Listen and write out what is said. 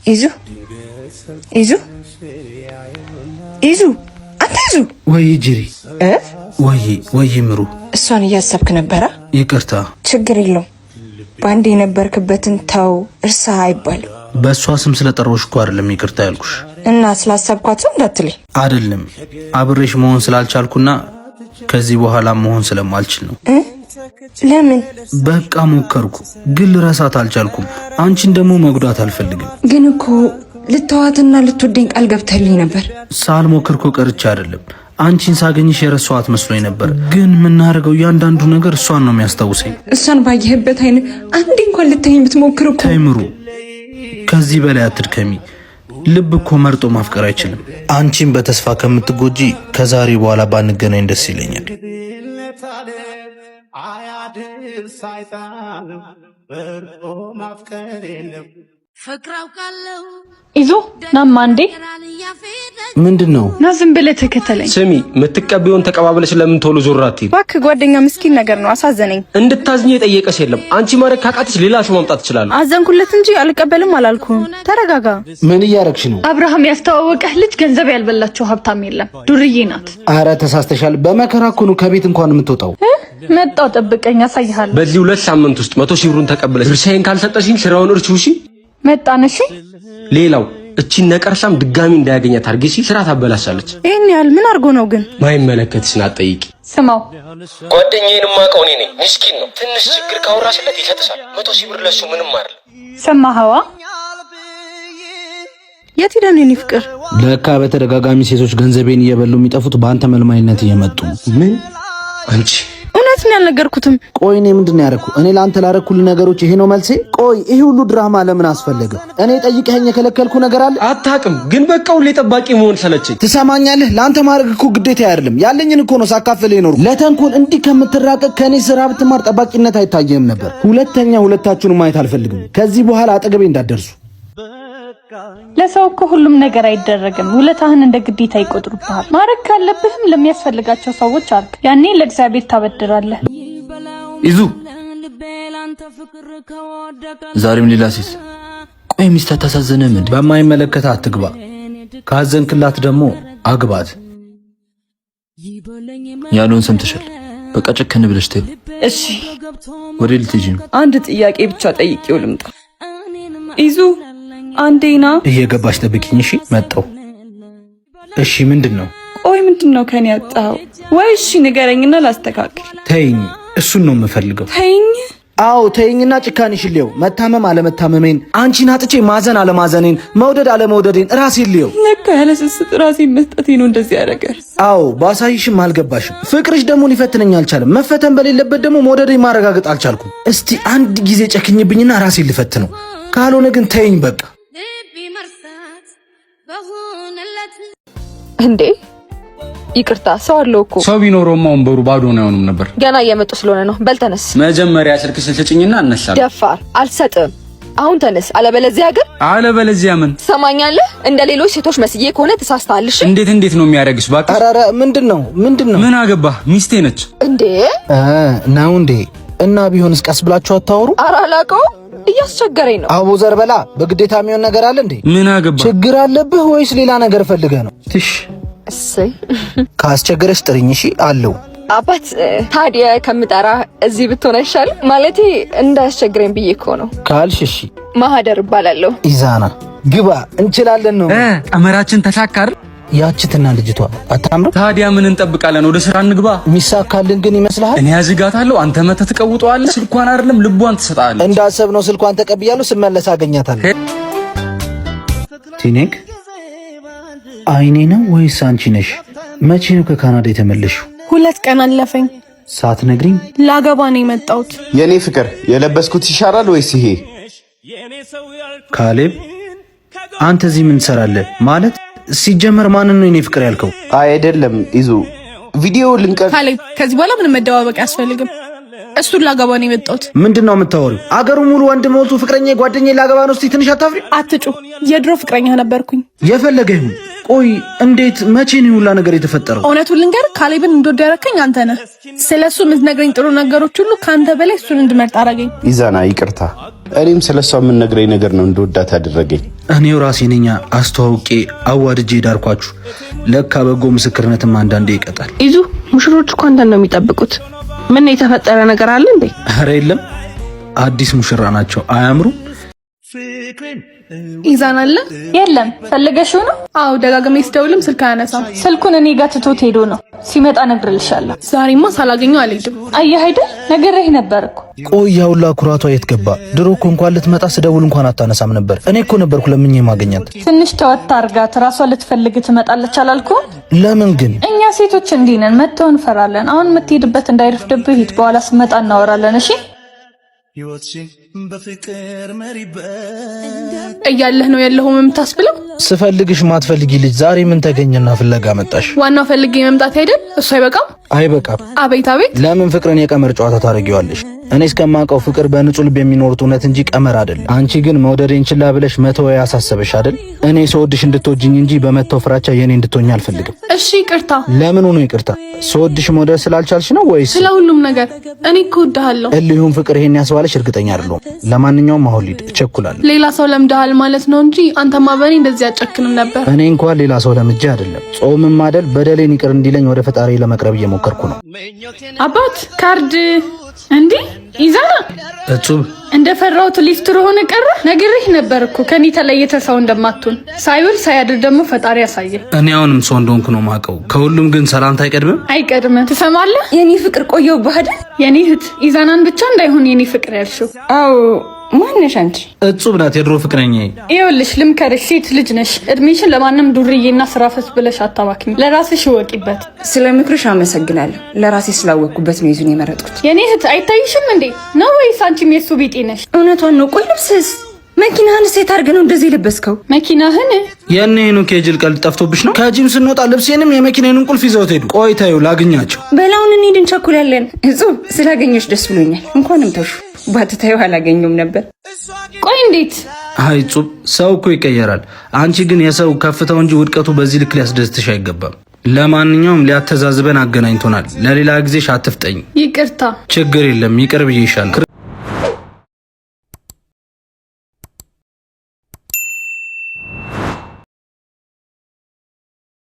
ይዙ ይዙ ይዙ አንተ ይዙ። ወይ ጅሪ እ ወይ ወይ ምሩ፣ እሷን እያሰብክ ነበረ? ይቅርታ። ችግር የለውም። በአንድ የነበርክበትን ተው እርሳ አይባልም። በእሷ ስም ስለጠራሁሽ እኮ አይደለም ይቅርታ ያልኩሽ። እና ስላሰብኳት ሰው እንዳትለኝ። አይደለም አብሬሽ መሆን ስላልቻልኩና ከዚህ በኋላ መሆን ስለማልችል ነው። ለምን? በቃ ሞከርኩ፣ ግን ልረሳት አልቻልኩም። አንቺን ደግሞ መጉዳት አልፈልግም። ግን እኮ ልተዋትና ልትወደኝ ቃል ገብተልኝ ነበር። ሳልሞክር እኮ ቀርቼ አይደለም። አንቺን ሳገኝሽ የረሳኋት መስሎኝ ነበር። ግን የምናደርገው እያንዳንዱ ነገር እሷን ነው የሚያስታውሰኝ። እሷን ባየህበት አይን አንዴ እንኳን ልታየኝ ብትሞክር እኮ። ተይ ምሩ፣ ከዚህ በላይ አትድከሚ። ልብ እኮ መርጦ ማፍቀር አይችልም። አንቺን በተስፋ ከምትጎጂ ከዛሬ በኋላ ባንገናኝ ደስ ይለኛል። ይዞ ናማ እንዴ! ምንድን ነው? ና ዝም ብለህ ተከተለኝ። ስሚ፣ የምትቀቢውን ተቀባብለሽ ለምን ቶሎ ዞር አትይም? እባክህ ጓደኛ ምስኪን ነገር ነው፣ አሳዘነኝ። እንድታዝኝ የጠየቀሽ የለም። አንቺ ማድረግ ካቃተሽ ሌላ ሰው ማምጣት እችላለሁ። አዘንኩለት እንጂ አልቀበልም አላልኩም። ተረጋጋ። ምን እያረግሽ ነው? አብርሃም ያስተዋወቀህ ልጅ ገንዘብ ያልበላቸው ሀብታም የለም። ዱርዬ ናት። አረ ተሳስተሻል። በመከራ እኮ ነው ከቤት እንኳን የምትወጣው። መጣው፣ ጠብቀኝ፣ አሳይሃለሁ። በዚህ 2 ሳምንት ውስጥ 100,000 ብሩን ተቀብለሽ ድርሻዬን ካልሰጠሽኝ ስራውን እርሺው። እሺ መጣን። እሺ ሌላው እቺን ነቀርሳም ድጋሚ እንዳያገኛት አድርጊ። እሺ ስራ ታበላሻለች። ይህን ያህል ምን አድርጎ ነው ግን? ማይመለከትሽን አትጠይቂ። ስማው፣ ጓደኛዬን የማውቀው እኔ ነኝ። ምስኪን ነው። ትንሽ ችግር ካወራሽለት ይሰጥሻል። 100,000 ብር ለሱ ምንም አይደለም። ሰማኸዋ? የት ሄደህ ነው የኔ ፍቅር? ለካ በተደጋጋሚ ሴቶች ገንዘቤን እየበሉ የሚጠፉት በአንተ መልማይነት እየመጡ ነው። ምን አንቺ እውነት ነው ያልነገርኩትም። ቆይ እኔ ምንድን ነው ያደረኩ? እኔ ለአንተ ላደረኩልህ ነገሮች ይሄ ነው መልሴ? ቆይ ይሄ ሁሉ ድራማ ለምን አስፈለገ? እኔ ጠይቀኸኝ የከለከልኩ ነገር አለ? አታውቅም። ግን በቃ ሁሌ ጠባቂ መሆን ሰለቸኝ። ትሰማኛለህ? ለአንተ ማድረግ እኮ ግዴታ አይደለም። ያለኝን እኮ ነው ሳካፍልህ የኖርኩ። ለተንኮል እንዲህ ከምትራቀቅ ከእኔ ስራ ብትማር ጠባቂነት አይታየህም ነበር። ሁለተኛ ሁለታችሁን ማየት አልፈልግም። ከዚህ በኋላ አጠገቤ እንዳትደርሱ። ለሰው እኮ ሁሉም ነገር አይደረግም። ውለታህን እንደ ግዴታ ይቆጥሩብሃል። ማድረግ ካለብህም ለሚያስፈልጋቸው ሰዎች አድርግ። ያኔ ለእግዚአብሔር ታበድራለህ። ይዙ ዛሬም ሌላ ሴት። ቆይ ሚስት አታሳዝንህም እንዴ? በማይመለከት አትግባ። ካዘንክላት ደግሞ አግባት። ያለውን ሰምተሻል። በቃ ጨከን ብለሽ ተይው። እሺ ወደ ልትሄጂ ነው? አንድ ጥያቄ ብቻ ጠይቄው ልምጣ። ይዙ አንዴ ና። እየገባሽ ጠብቂኝ። እሺ መጣሁ። እሺ ምንድን ነው? ቆይ ምንድን ነው ከኔ ያጣኸው? ወይ እሺ ንገረኝና ላስተካክል። ተይኝ፣ እሱን ነው የምፈልገው። ተይኝ። አዎ ተይኝና ጭካኔሽን ልየው። መታመም አለመታመሜን፣ አንቺን አጥቼ ማዘን አለማዘኔን፣ መውደድ አለመውደዴን ራሴን ልየው። ለካ ያለ ስስት ራሴን መስጠቴ ነው እንደዚህ ያደረገ። አዎ ባሳይሽም አልገባሽም። ፍቅርሽ ደግሞ ሊፈትነኝ አልቻለም። መፈተን በሌለበት ደግሞ መውደዴን ማረጋገጥ አልቻልኩም። እስቲ አንድ ጊዜ ጨክኝብኝና ራሴን ልፈትነው። ካልሆነ ግን ተይኝ በቃ። እንዴ ይቅርታ፣ ሰው አለው እኮ። ሰው ቢኖረውማ ወንበሩ ባዶ ነው አይሆንም ነበር። ገና እየመጡ ስለሆነ ነው። በል ተነስ። መጀመሪያ ስልክሽን ስጭኝና እነሳለሁ። ደፋር፣ አልሰጥም። አሁን ተነስ፣ አለበለዚያ ግን አለበለዚያ ምን ትሰማኛለህ? እንደ ሌሎች ሴቶች መስዬ ከሆነ ተሳስተሃል። እሺ? እንዴት እንዴት ነው የሚያደርግሽ? እባክሽ። ኧረ ኧረ ምንድን ነው ምንድን ነው? ምን አገባህ? ሚስቴ ነች። እንዴ ነው እንዴ? እና ቢሆንስ ቀስ ብላችሁ አታወሩ? ኧረ አላውቀውም፣ እያስቸገረኝ ነው። አቦ ዘርበላ፣ በግዴታ የሚሆን ነገር አለ እንዴ? ምን አገባህ? ችግር አለብህ ወይስ ሌላ ነገር ፈልገህ ነው? ትሽ እሰይ፣ ካስቸገረሽ ጥሪኝ። እሺ አለው። አባት ታዲያ ከምጠራ እዚህ ብትሆን አይሻልም? ማለቴ እንዳያስቸግረኝ ብዬ እኮ ነው። ካልሽ እሺ። ማህደር እባላለሁ። ኢዛና ግባ፣ እንችላለን ነው ቀመራችን ተሳካ አይደል? ያችትና ልጅቷ አታምርም? ታዲያ ምን እንጠብቃለን? ወደ ስራ እንግባ። የሚሳካልን ግን ይመስልሃል? እኔ ያዝጋታለሁ፣ አንተ መተህ ትቀውጠዋለህ። ስልኳን አይደለም ልቧን ትሰጣለህ። እንዳሰብነው ስልኳን ተቀብያለሁ። ስመለስ አገኛታለሁ። ቲኔክ አይኔ ነው ወይስ አንቺ ነሽ? መቼ ነው ከካናዳ የተመለሽው? 2 ቀን አለፈኝ። ሳትነግሪኝ? ላገባ ነው የመጣሁት። የኔ ፍቅር የለበስኩት ይሻላል ወይስ ይሄ? ካሌብ አንተ እዚህ ምን ትሰራለህ? ማለት ሲጀመር ማንን ነው የኔ ፍቅር ያልከው? አይ አይደለም፣ ይዙ ቪዲዮ ልንቀር። ካሌብ ከዚህ በኋላ ምንም መደባበቅ አያስፈልግም። እሱን ላገባ ነው የመጣሁት። ምንድን ነው የምታወሪው? አገሩ ሙሉ ወንድ ሞልቶ ፍቅረኛ ጓደኛ ላገባ ነው። እስቲ ትንሽ አታፍሪ? አትጩ። የድሮ ፍቅረኛ ነበርኩኝ። የፈለገ ይሁን። ቆይ እንዴት፣ መቼ ነው ሁላ ነገር የተፈጠረው? እውነቱን ልንገር፣ ካሌብን እንድወድ ያደረከኝ አንተ ነህ። ስለ እሱ የምትነግረኝ ጥሩ ነገሮች ሁሉ ከአንተ በላይ እሱን እንድመርጥ አደረገኝ። ኢዛና ይቅርታ፣ እኔም ስለሷ የምንነግረኝ ነገር ነው እንደወዳት ያደረገኝ። እኔው ራሴ ነኛ አስተዋውቄ አዋድጄ ዳርኳችሁ። ለካ በጎ ምስክርነትም አንዳንዴ ይቀጣል። ይዙ ሙሽሮች እኮ አንተን ነው የሚጠብቁት። ምን የተፈጠረ ነገር አለ እንዴ? ኧረ የለም፣ አዲስ ሙሽራ ናቸው። አያምሩም? ይዛን አለ የለም። ፈልገሽው ነው? አዎ፣ ደጋግሜ ስደውልም ስልክ አያነሳም። ስልኩን እኔ ጋር ትቶት ሄዶ ነው። ሲመጣ እነግርልሻለሁ። ዛሬማ ሳላገኘው አልሄድም። አየህ አይደል ነግሬህ ነበር እኮ። ቆይ ያ ሁላ ኩራቷ የት ገባ? ድሮ እኮ እንኳን ልትመጣ ስደውል እንኳን አታነሳም ነበር። እኔ እኮ ነበርኩ ለምኜ ማገኛት። ትንሽ ተወት አድርጋት፣ ራሷ ልትፈልግ ትመጣለች አላልኩም? ለምን ግን? እኛ ሴቶች እንዲህ ነን፣ መተው እንፈራለን። አሁን የምትሄድበት እንዳይረፍድብህ ሂድ። በኋላ ስመጣ እናወራለን። እሺ እያለህ ነው ያለሁም የምታስብለው። ስፈልግሽ ማትፈልጊ ልጅ ዛሬ ምን ተገኘና ፍለጋ መጣሽ? ዋናው ፈልጌ መምጣት አይደል? እሱ አይበቃም? አይበቃም። አቤት አቤት። ለምን ፍቅርን የቀመር ጨዋታ ታደርጊዋለሽ? እኔ እስከማውቀው ፍቅር በንጹህ ልብ የሚኖሩት እውነት እንጂ ቀመር አይደለም። አንቺ ግን መውደዴን ችላ ብለሽ መተው ያሳሰበሽ አይደል? እኔ ስወድሽ እንድትወጂኝ እንጂ በመተው ፍራቻ የኔ እንድትሆኝ አልፈልግም። እሺ ይቅርታ። ለምን ሆኖ ይቅርታ? ስወድሽ መውደድ ስላልቻልሽ ነው ወይስ ስለ ሁሉም ነገር? እኔ እኮ እወድሃለሁ። እልሁም ፍቅር ይሄን ያስባለሽ እርግጠኛ አይደለሁም። ለማንኛውም አሁን ልሂድ፣ እቸኩላለሁ። ሌላ ሰው ለምደሃል ማለት ነው እንጂ አንተማ በእኔ እንደዚህ አጨክንም ነበር። እኔ እንኳን ሌላ ሰው ለምጄ አይደለም፣ ጾምም አይደል በደሌን ይቅር እንዲለኝ ወደ ፈጣሪ ለመቅረብ እየሞከርኩ ነው። አባት ካርድ እንዲህ ይዛና እጹብ እንደፈራሁት ሊስትሮ ሆነ ቀረ። ነግሬህ ነበር እኮ ከኔ ተለይተ ሰው እንደማትሆን። ሳይውል ሳያድር ደግሞ ፈጣሪ ያሳየ። እኔ አሁንም ሰው እንደሆንኩ ነው የማውቀው። ከሁሉም ግን ሰላምታ አይቀድምም። አይቀድምም። ትሰማለህ? የኔ ፍቅር ቆየሁብህ አይደል? የኔ እህት ኢዛናን ብቻ እንዳይሆን የኔ ፍቅር ያልሽው። አዎ ማነሽ አንቺ? እጹብ ናት የድሮ ፍቅረኛ። ይኸውልሽ ልምከርሽ፣ ሴት ልጅ ነሽ። እድሜሽን ለማንም ዱርዬና ስራ ፈት ብለሽ አታባክኝ። ለራስሽ እወቂበት። ስለ ምክርሽ አመሰግናለሁ። ለራሴ ስላወቅኩበት ነው ይዙን የመረጥኩት። የኔ እህት አይታይሽም እንዴ ነው ወይስ አንቺም የሱ ቢጤ ነሽ? እውነቷን ነው። ቆይ ልብስስ፣ መኪናህን ሴት አድርገህ ነው እንደዚህ የለበስከው? መኪናህን የኔ ሄኖክ የጅል ቀልድ ጠፍቶብሽ ነው? ከጂም ስንወጣ ልብሴንም የመኪናዬንም ቁልፍ ይዘውት ሄዱ። ቆይ ተይው ላግኛቸው። በላውን እንሂድ፣ እንቸኩላለን። እጹብ ስላገኘሽ ደስ ብሎኛል። እንኳንም ተውሽ፣ ባትታዩ አላገኘውም ነበር። ቆይ እንዴት? አይ እጹብ፣ ሰው እኮ ይቀየራል። አንቺ ግን የሰው ከፍታው እንጂ ውድቀቱ በዚህ ልክ ሊያስደስትሽ አይገባም። ለማንኛውም ሊያተዛዝበን አገናኝቶናል። ለሌላ ጊዜሽ አትፍጠኝ። ይቅርታ። ችግር የለም ይቅር ብዬሻለሁ።